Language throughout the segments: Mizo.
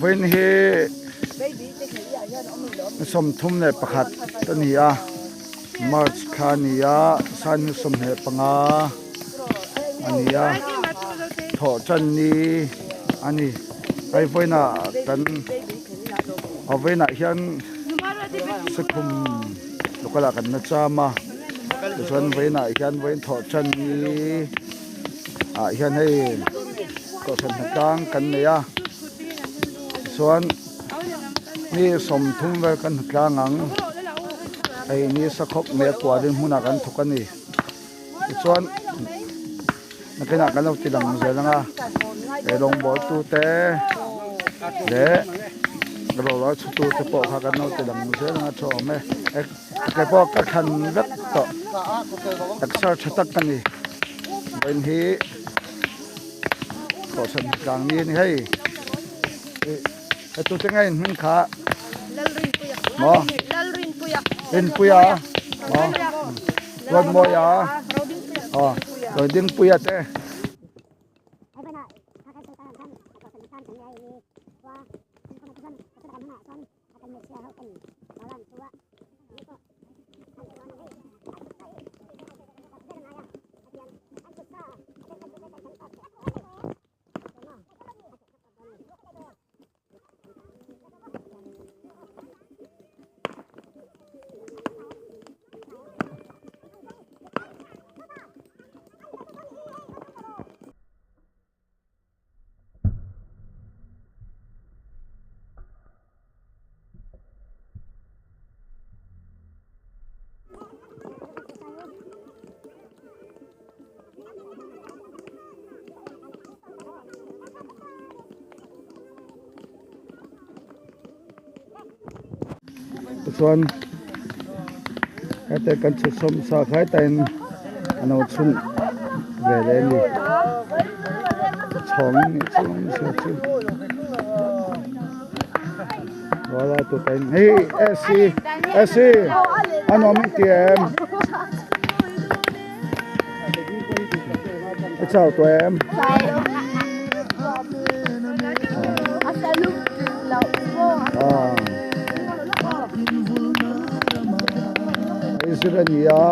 Vawiin hi 31 a ni a March thla a ni a san hi 25 a ni a thawh tan ni a ni hei vawiinah kan a vawiinah hian sakhum local ah kan la cham a tichuan vawiinah hian vawiin thawh tan ni. Ah hian hei kohhran hnatlang kan nei a tichuan mi 30 vel kan hnatlang ang hei ni sa khawp mai a kualin hmunah kan thawk a ni tichuan nakinah kan lo ti lang zel ang a he rawngbawl tute leh rawlai chhu tute pawh kha kan lo ti lang zel ang a tha awm e. Kei pawh ka thlan vek tawh exer tha tak ka ni vawiin hi kohhran tlang ni a ni hei ih hetu te ngei hming kha maw Rinpuia maw Ruatmawia aw Rodingpuia te. Tichuan hete kan chhut sawm sa khai tain a lo chhun ve leh a ni. Chhawng a nih chu chu chu Wala tu tain hei Essie Essie a nuam in ti em a chau tawh em hei zir a ni a.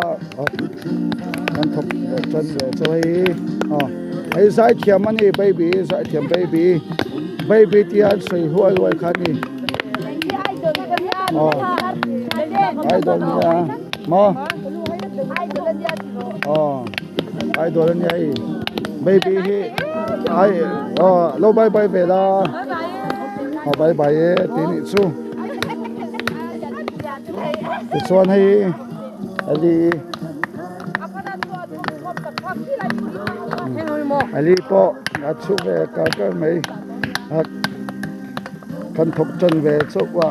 Kan thawk leh tan leh chu hei aw hei zaithiam a ni baby zaithiam baby baby tia an sawi hluai hluai kha a ni aw idol nia maw aw idol a nia hei baby hi ai aw lo bye bye ve la aw bye bye e tih nih chu tichuan hei. Ali Ali pawh a chhu ve kar kar mai a kan thawk tan ve chauh a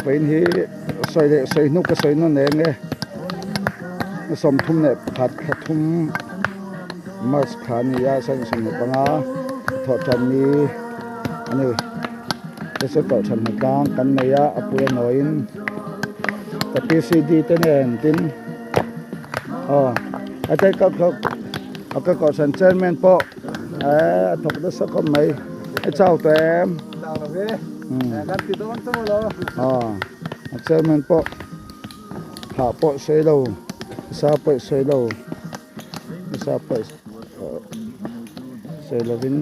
vawiin hi sawi leh sawi hnu ka sawi nawn eng e 31 thla thum march thla a ni a 25 thawh tan ni a ni. Hese kohhran hnatlang kan nei a a pui a nawiin ka PCD te nen tin aw a te ka ka ka kohhran chairman pawh eh a thawk nasa khawp mai a chau tawh em aw a chairman pawh hah pawh sawi lo sa pawh sawi lo nasa pawh sawi lovin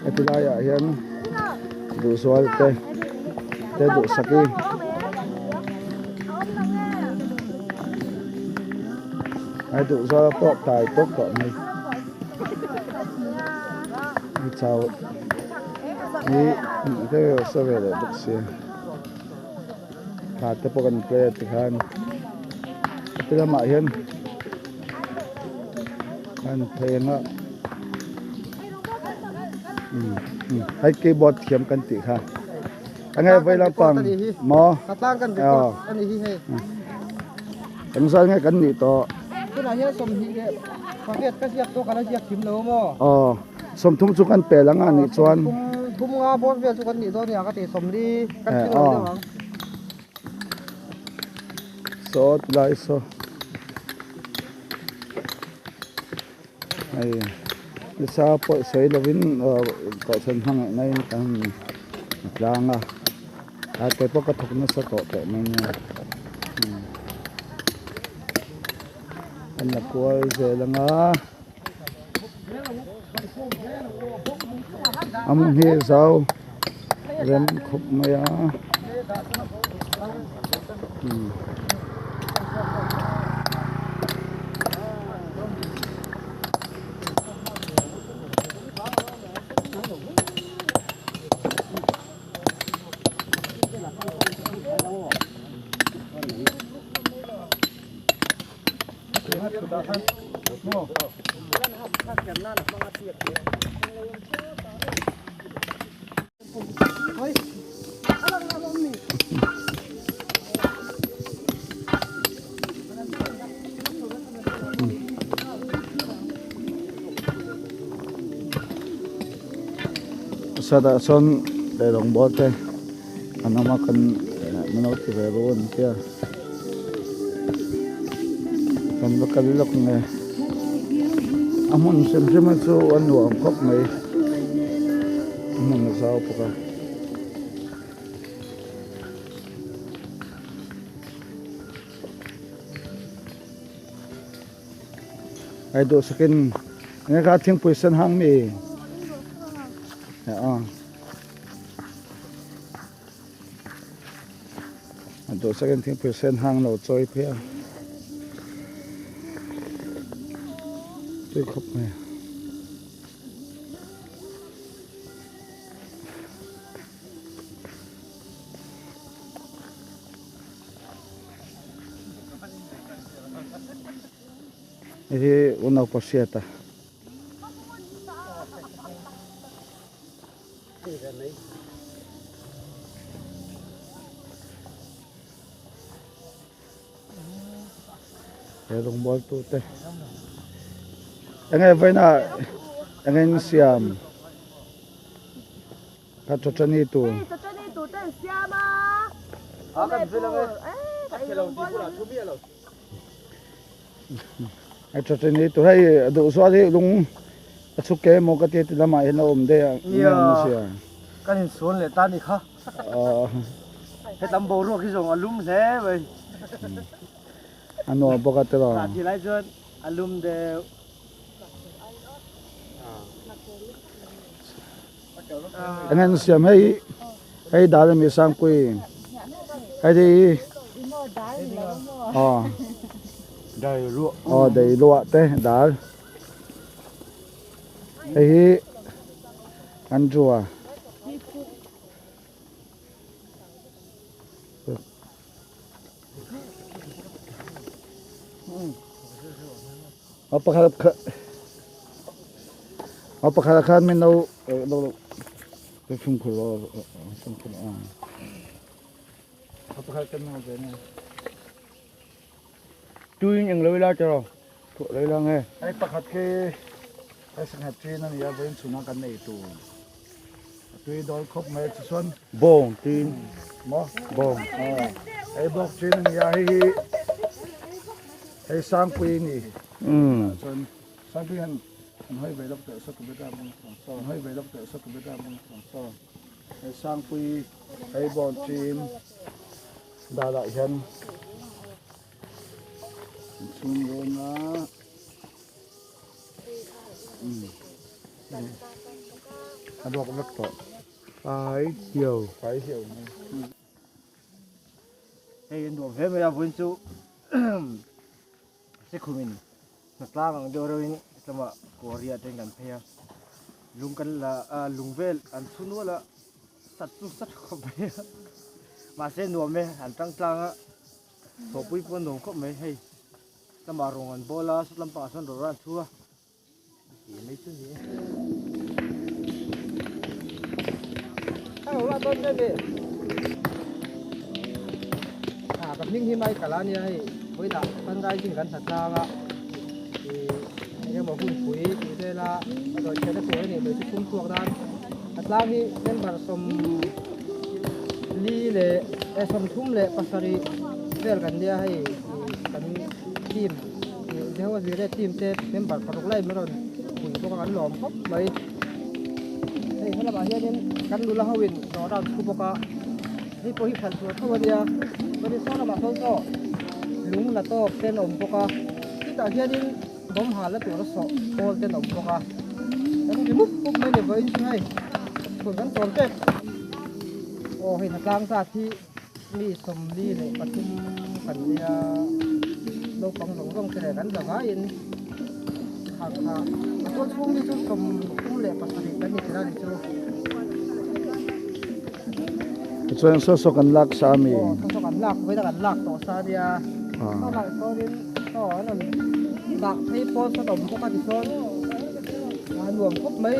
heti laiah hian duhzual te te duhsak hi a duhzual pawh tai tawk tawh mai ni chau hi sa ve leh bawk sia thla te pawh kan play a tikhan heti lamah hian an phei anga hei keyboard thiam kan tih kha enge vei lampang maw engzat nge kan nih tawh tunah hian sawmhnih leh pariat ka ziak tawh ka la ziak thim lo maw aw sawmthum chu kan pel anga nih chuan thum nga bawr vel chu kan nih dawn nia ka ti sawmli kan tling lo deuh ang saw tilai saw hei. Nasa pawh sawi lovin kohhran hmangaihna in kan tlang a a kei pawh ka thawk nasa tawh teh mai nia an la kual zel ang a a hmun hi zau rem khawp mai a. Sawtah sawn leirawng bawr te an awm a kan min lo ti ve ru an tia kan va kal lawk nge a hmun hrim hrim a chu a nuam khawp mai. Hmun a zau bawk a. Ai duh sakin nge kha thingpui sen hang mi a a duh sakin thingpui sen hang lo chawi phei a tui khawp mai. Hei hi unaupa hriat a. He rawngbawl tu te enge vawiina enge in siam kha chawchani tur. Hei chawchani tur hei duh zual hi lung a chhuk ke emaw ka tia ti lamah hian a awm daih a enge an siam. Kan insual leh ta ni kha. Hetam boruak hi zawng a lum hle mai. A nuam bawk a tiraw. Tah ti lai chuan a lum deuh. Eng an siam hei hei dal ami sangpui hei hi aw aw dei luah te dal hei hi Andrew-a. A pakhat a pakhat khan min lo lo fimkhur fimkhur a pakhat kan no ve ne. Tuin eng lo ila tiraw thawh lo ila nge. Hei pakhat khi hei sangha chin a nia vawiin chhunah kan nei tur a tui dawl khawp mai chu chuan bawng chin maw bawng hei bawk chin a nia hei hi hei sangpui a ni chuan sangpui hian an hawi ve lawk teh saw computer an hawi ve lawk teh saw computer hei sangpui hei bawng chin. Dalah hian an chhung dawn a a ruak vek tawh fai hiau fai hiau hei an duh hle mai a vawiin chu sikhumin hnatlang ang deuh reuhin tlama kawria te kan phei a lung kan la a lung vel an chhu nual a. Sat chu sat khawp mai a, mahse nuam e, an tang tlang a, thawhpui pawh a nuam khawp mai hei, lamah rawng an bawl a, sat lampangah sawn rawra an thu a, tih mai chu a ni e. Ka hming hi Michael a nia hei vawiinah fundraising kan hna tlang a ih engemaw hunpui tih vela a dawi chhiatna tur a nih mai chu chhungchhuak nan. A tlang hi member 40 leh 37 vel kan nia hei kan team Jehovah Zireh team te member paruk lai min rawn pui bawk. bawk a kan lawm khawp mai. Hei helamah hianin kan nula ho in dawr a an chhu bawk a, hei pawh hi hralh tur tho a nia. Chuanin saw lamah sawn saw lung la tawk te an awm bawk a, chutah hianin bawm hal la tur a sawh pawl te an awm bawk a. Kan ri mup mup mai a ni vawiin chu hei chhun kan tawn tep. Aw hei hnatlang zat hi. Mi 43 kan nia naupang zawng zawng te leh kan za vaiin kha kha a tual chhung hi chu 37 kan ni tel a ni chu. Tichuan saw saw kan lak sa ami? Aw saw saw kan lak vawiin a kan lak tawh sa ania. Saw lah sawnin saw an rawn dah phei pawn sawn awm bawk a tichuan a nuam khawp mai.